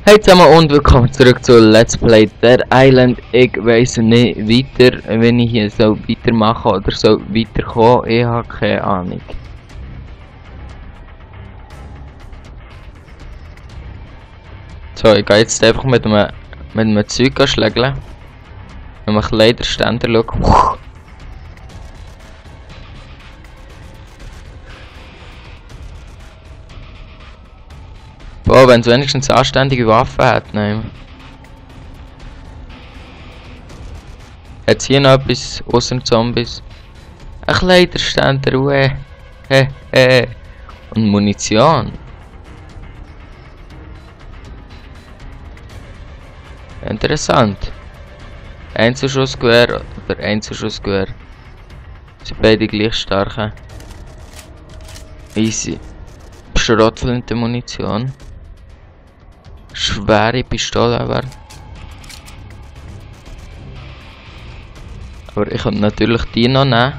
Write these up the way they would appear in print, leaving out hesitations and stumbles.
Hey zusammen und willkommen zurück zu Let's Play Dead Island. Ich weiss nicht weiter, wenn ich hier so weitermachen oder so weiterkommen. Ich habe keine Ahnung. So, ich gehe jetzt einfach mit einem Zeug schlägeln. Mit einem Kleiderständer schauen. Boah, wenn es wenigstens anständige Waffen hat, nein. Hat hier noch etwas außer Zombies? Ein Kleiderständer, Und Munition. Interessant. Einzelschussgewehr oder Einzelschussgewehr. Sind beide gleich starke. Easy. Schrotflinte Munition. Schwere Pistole aber ich kann natürlich die noch nehmen.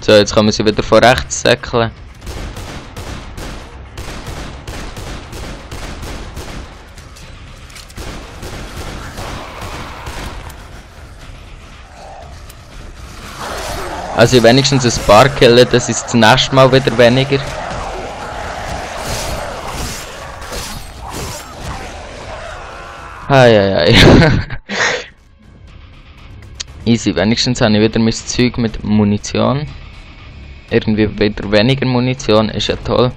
So, jetzt kann man sie wieder von rechts säckeln. Also wenigstens ein paar killen, das ist das nächste Mal wieder weniger. Eieiei. Easy, wenigstens habe ich wieder mein Zeug mit Munition. Irgendwie wieder weniger Munition, ist ja toll.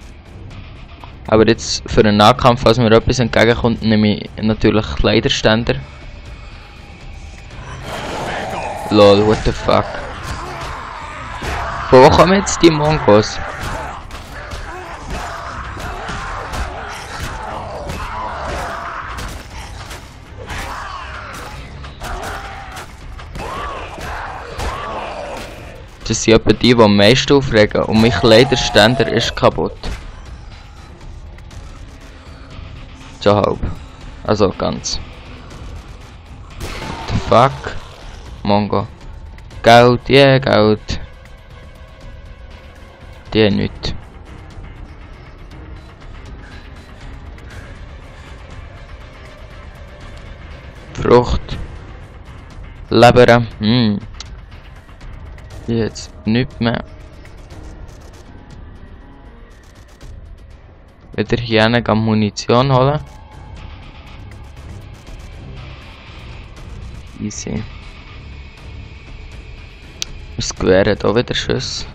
Aber jetzt für einen Nahkampf, falls mir etwas entgegenkommt, nehme ich natürlich Kleiderständer. Lol, what the fuck. Wo kommen jetzt die Mongos? Das sind etwa die am meisten aufregen und mein Kleiderständer ist kaputt. So halb. Also ganz. What the fuck? Mongo. Geld, yeah, Geld. Die nicht. Frucht. Leber. Jetzt nicht mehr. Wieder hier Munition holen. Easy. Das Gewehr hat auch wieder Schuss.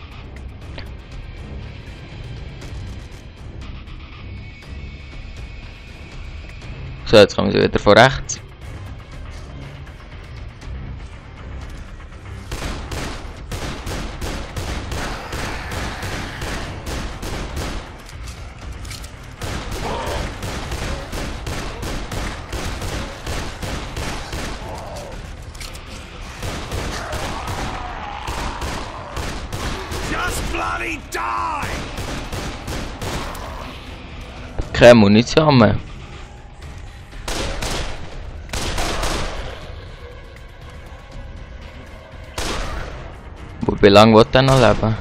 So, jetzt kommen sie wieder von rechts. Just bloody die! Keine Munition mehr. Wie lange wird er noch leben?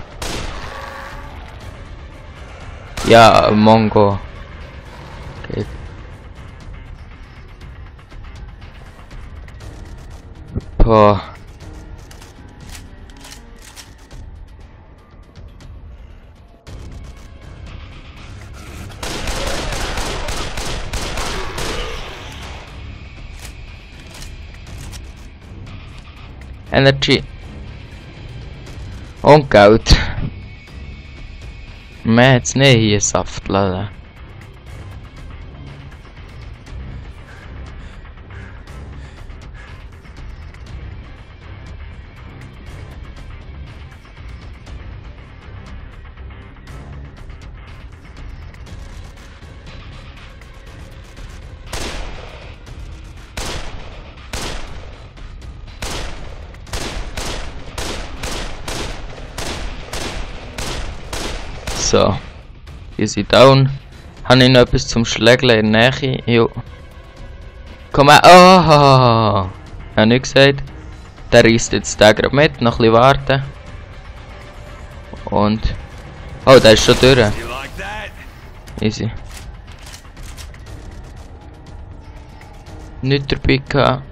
Ja, Mongo. Okay. Boah. Energy. Und Geld. Man hat es nicht hier Saft lassen. So. Easy down. Habe ich noch etwas zum Schlägeln in der Nähe? Jo. Komm her. Oh! Habe nicht gesagt. Der reißt jetzt den gerade mit. Noch ein bisschen warten. Und... Oh, der ist schon durch. Easy. Nicht dabei gehabt.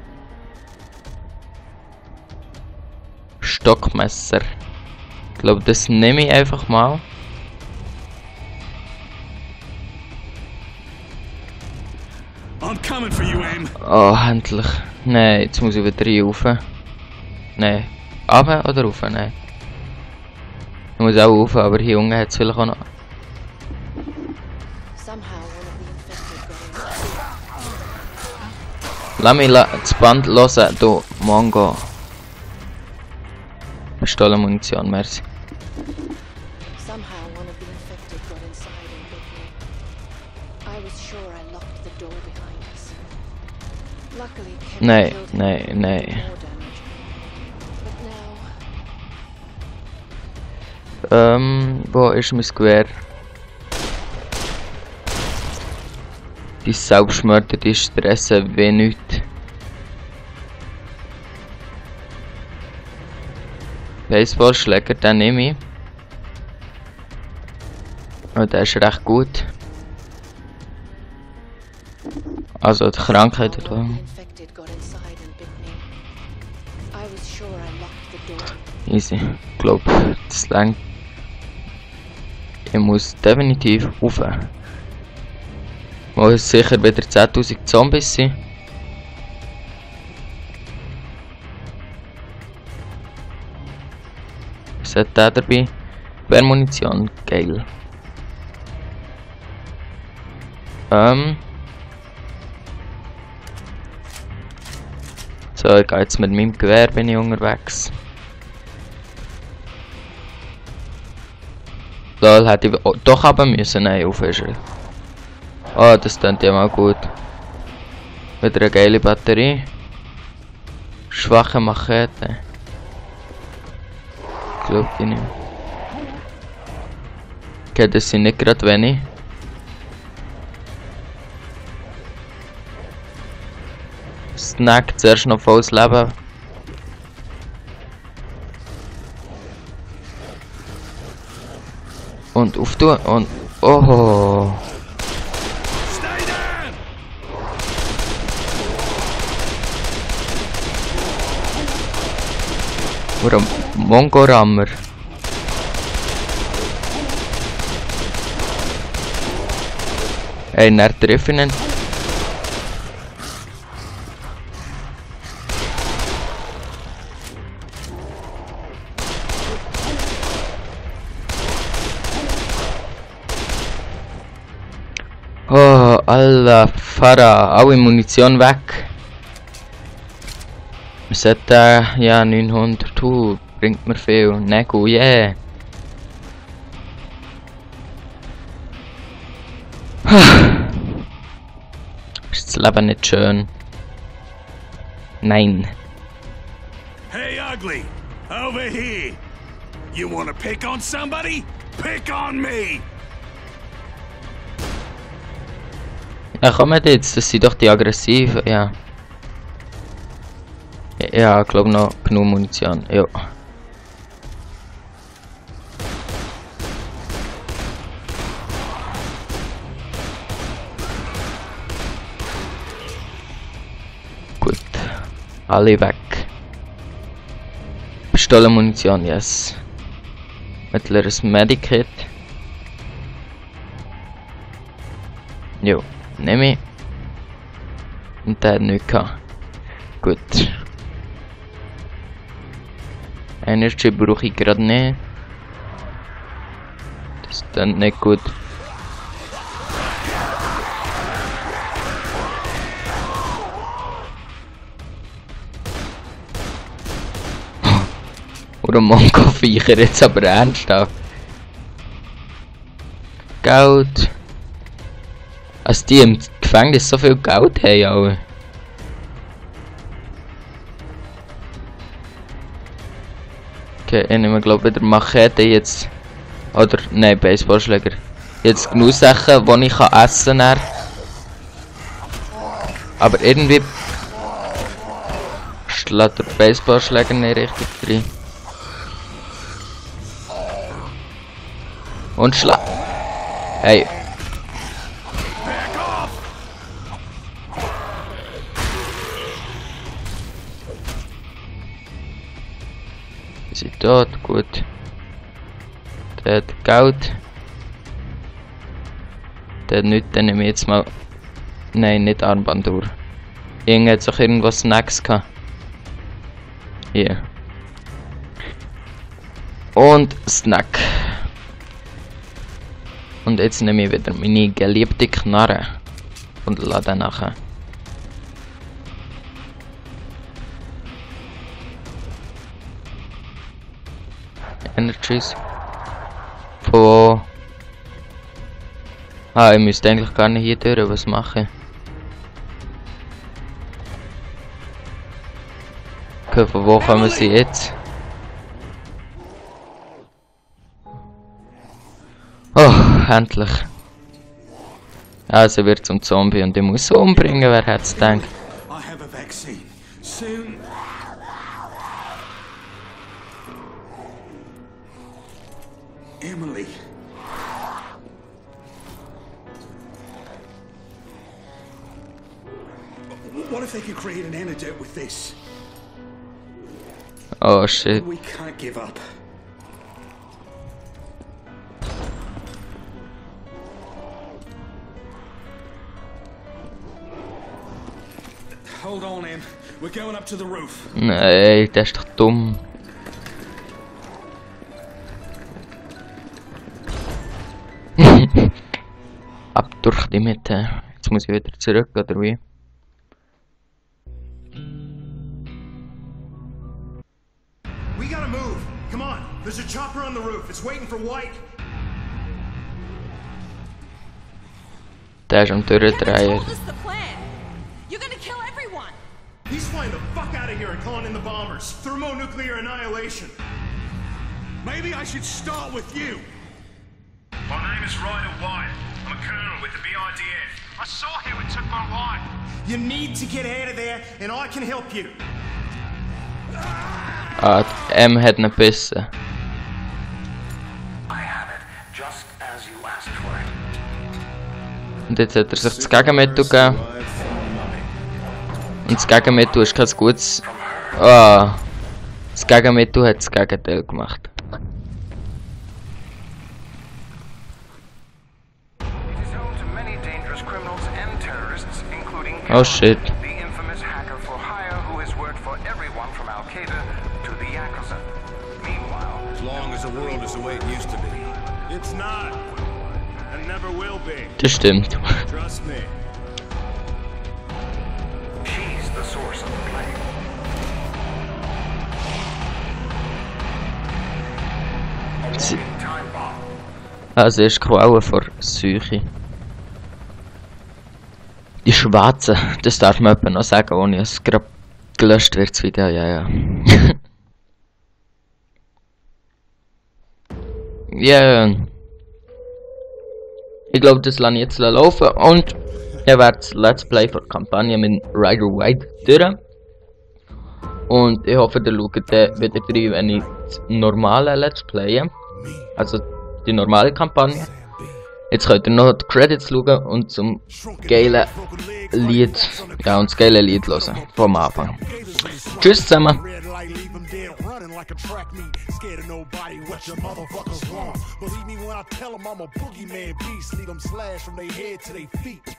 Stockmesser. Ich glaube, das nehme ich einfach mal. Oh, endlich. Nein, jetzt muss ich wieder rauf. Nein. Runter oder rauf? Nein. Ich muss auch rauf, aber hier unten hat es vielleicht auch noch. Lass mich das Band hören, du Mongo. Pistolenmunition, merci. Nein, nein, nein. Wo ist mein Gewehr? Die Selbstmörder, die stressen wie nichts. Baseballschläger, den nehme ich. Oh, der ist recht gut. Also die Krankheit da. Easy. Ich glaube, das langt. Ich muss definitiv rauf. Muss sicher wieder 10.000 Zombies sein. Was hat der dabei? Munition, geil. So, ich gehe jetzt mit meinem Gewehr, bin ich unterwegs. Lol, hätte ich doch haben müssen. Nein, auf ist er. Oh, das klingt ja mal gut. Wieder eine geile Batterie. Schwache Machete. Glaub ich nicht. Okay, das sind nicht gerade wenig. Snack zuerst noch volles Leben. Und auftun und... Oh! Oder Mongorammer. Ey, er treffen ihn. Oh, Alter, Fahrer, alle Munition weg. Wir sollten, ja, 900, bringt mir viel. Nego, yeah. Ist das Leben nicht schön? Nein. Hey, Ugly, over here. You wanna pick on somebody? Pick on me. Ja, kommt jetzt, das sind doch die aggressiven, ja. Ja, ich glaube noch genug Munition, ja. Gut, alle weg. Pistolenmunition, yes. Mittleres Medikit. Jo. Nehme ich. Und der hat nichts gehabt. Gut. Energy brauche ich gerade nicht. Das ist dann nicht gut. Oder Mongo-Viecher jetzt aber ernsthaft. Geld. Als die im Gefängnis so viel Geld haben, alle. Okay, ich nehme glaube wieder Machete jetzt. Oder, nein, Baseballschläger. Jetzt genug Sachen, die ich essen kann. Aber irgendwie schlägt der Baseballschläger nicht richtig rein. Und schlag. Hey. Ist sie tot? Gut. Der hat Geld. Der hat nichts, dann nehme ich jetzt mal. Nein, nicht Armbanduhr. Irgend hat auch irgendwo Snacks gehabt. Hier. Und Snack. Und jetzt nehme ich wieder meine geliebte Knarre. Und lade nachher. Energies. Von. Ah, ich müsste eigentlich gar nicht hier durch was machen. Okay, von wo kommen sie jetzt? Oh, endlich. Also wird zum Zombie und ich muss umbringen, wer hätte es gedacht. I have a vaccine. Soon. Emily. What if they could create an antidote with this? Oh shit. We can't give up. Hold on, Em. We're going up to the roof. Nein, das ist doch dumm. Ab durch die Mitte. Jetzt muss ich wieder zurück, oder wie? We gotta move. Come on. There's a chopper on the roof. It's waiting for White. Der ist am Durchdrehen. He's flying the fuck out of here and calling in the bombers. Thermonuclear annihilation. Maybe I should start with you. My name is Ryder White. I'm a colonel with the BIDF. I saw him and took my wife. You need to get out of there, and I can help you. Ah, M hat ihn gebissen. I have it, just as you asked for it. Und jetzt hat er sich das Gegenmittel gegeben. Und das Gegenmittel ist kein gutes. Ah, das Gegenmittel hat das Gegenteil gemacht. Oh shit. The infamous hacker for hire who has worked for everyone from Al Qaeda to the Yakuza. Meanwhile, As long as the world is the way it used to be. it's not, and never will be. Das stimmt. Trust me. She's the source of the blame. A walking time bomb. Also ist Quelle vor Psyche. Die Schwarze, das darf man etwa noch sagen, ohne dass es gerade gelöscht wird, das Video, ja. Ja. Ich glaube, das lasse ich jetzt laufen und ich werde das Let's Play für die Kampagne mit Ryder White durch. Und ich hoffe, ihr schaut dann wieder rein, wenn ich das normale Let's Playe. Also die normale Kampagne. Jetzt könnt ihr noch die Credits schauen und zum geilen Lied, ja, und das geile Lied hören, vom Anfang. Tschüss zusammen! Like a track meet, scared of nobody, what your motherfuckers want. Believe me when I tell them I'm a boogeyman beast, leave them slashed from their head to their feet.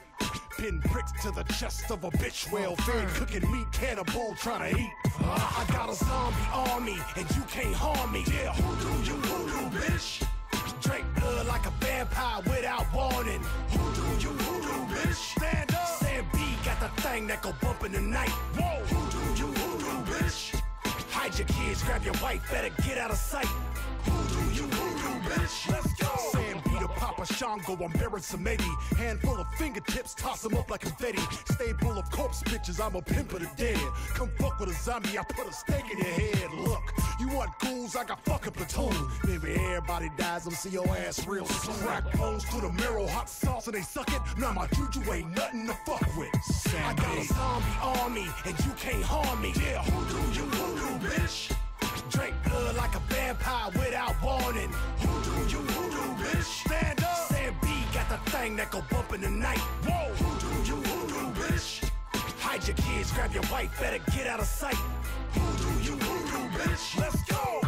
Pin bricks to the chest of a bitch, well fed, cooking meat, cannibal trying to eat. I got a zombie army, and you can't harm me. Yeah, who do you voodoo, bitch? Drink blood like a vampire without warning. Who do, bitch? Stand up. Sam B got the thing that go bump in the night. Whoa, who do, bitch? Hide your kids, grab your wife, better get out of sight. Who do, bitch? Let's go. Sam B the Papa Shango, I'm bearing some 80. Handful of fingertips, toss them up like confetti. Stable of corpse bitches, I'm a pimp of the dead. Come fuck with a zombie, I put a stake in your head. Look, you want ghouls, I got fucking platoon. Maybe everybody dies, I'm see your ass real soon. Crack bones to the marrow, hot sauce and they suck it. Now my juju ain't nothing to fuck with. I got a zombie army, and you can't harm me. Yeah, who do you voodoo, bitch? Drink blood like a vampire without warning. Who do you voodoo, bitch? Stand up. Sam B got the thing that go bump in the night. Whoa, who do you voodoo, bitch? Hide your kids, grab your wife, better get out of sight. Who do you voodoo, bitch? Let's go.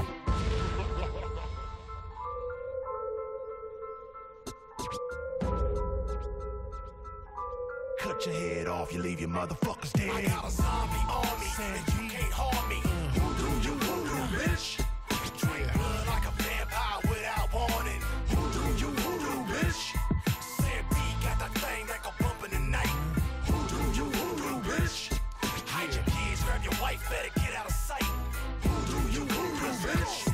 Cut your head off, you leave your motherfuckers dead. I got a zombie army, and you can't harm me. Who do you voodoo, bitch? Drink blood like a vampire without warning. Who do you voodoo, bitch? Sam B got that thing that go bump in the night. Who do you voodoo, bitch? Hide your kids, grab your wife, better get out of sight. Who do you voodoo, bitch?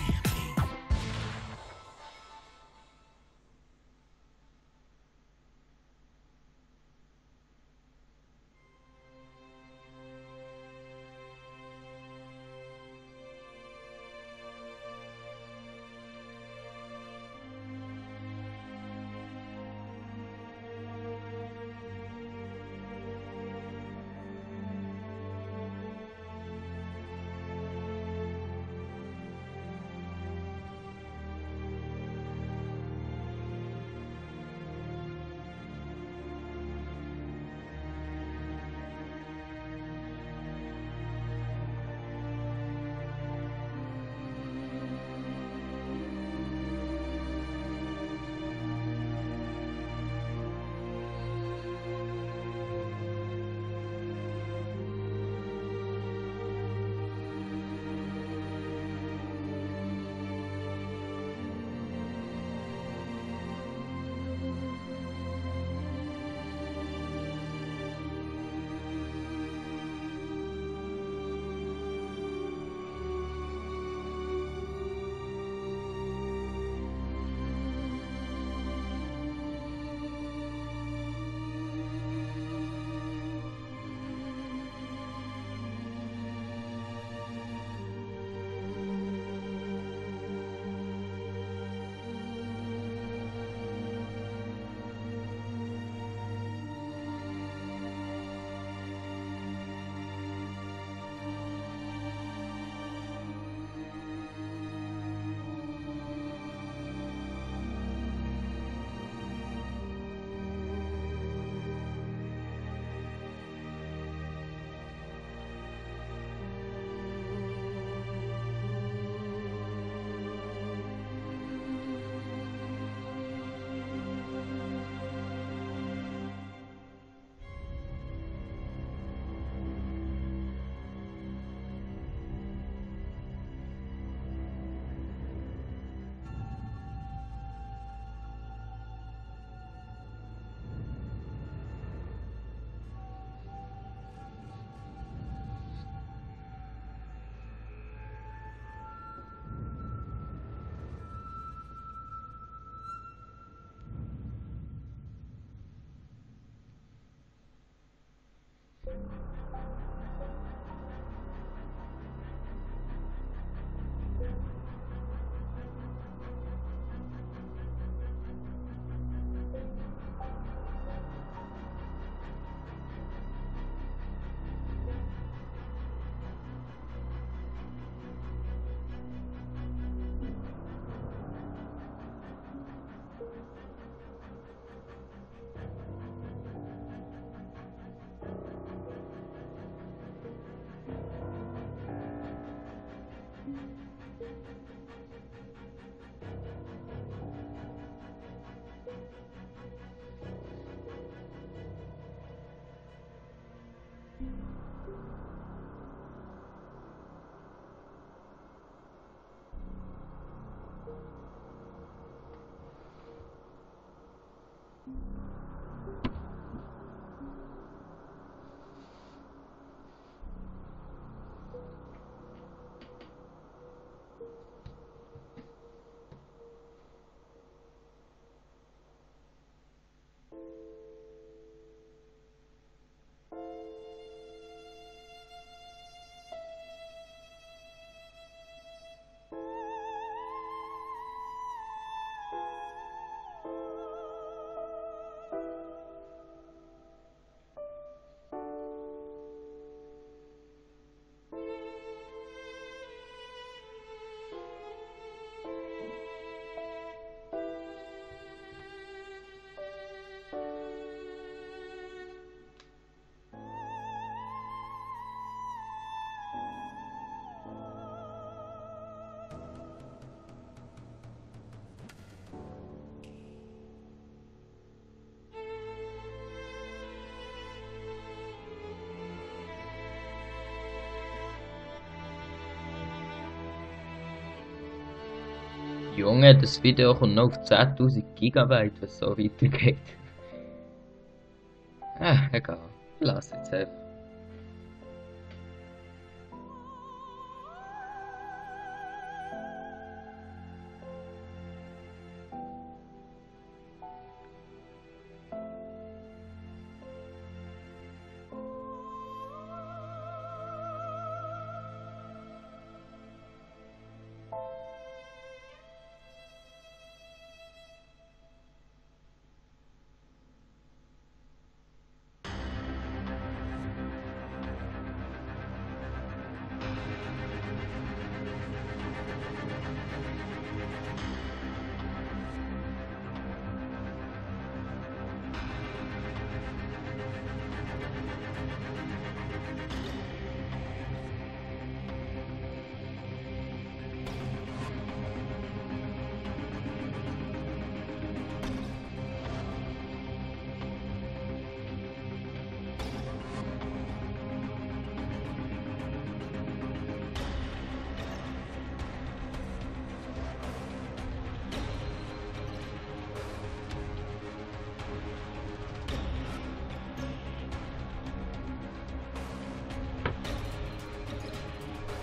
Junge, das Video kommt noch auf 10.000 Gigabyte, was so weitergeht. Egal. Lass jetzt einfach.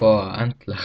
Boah, endlich.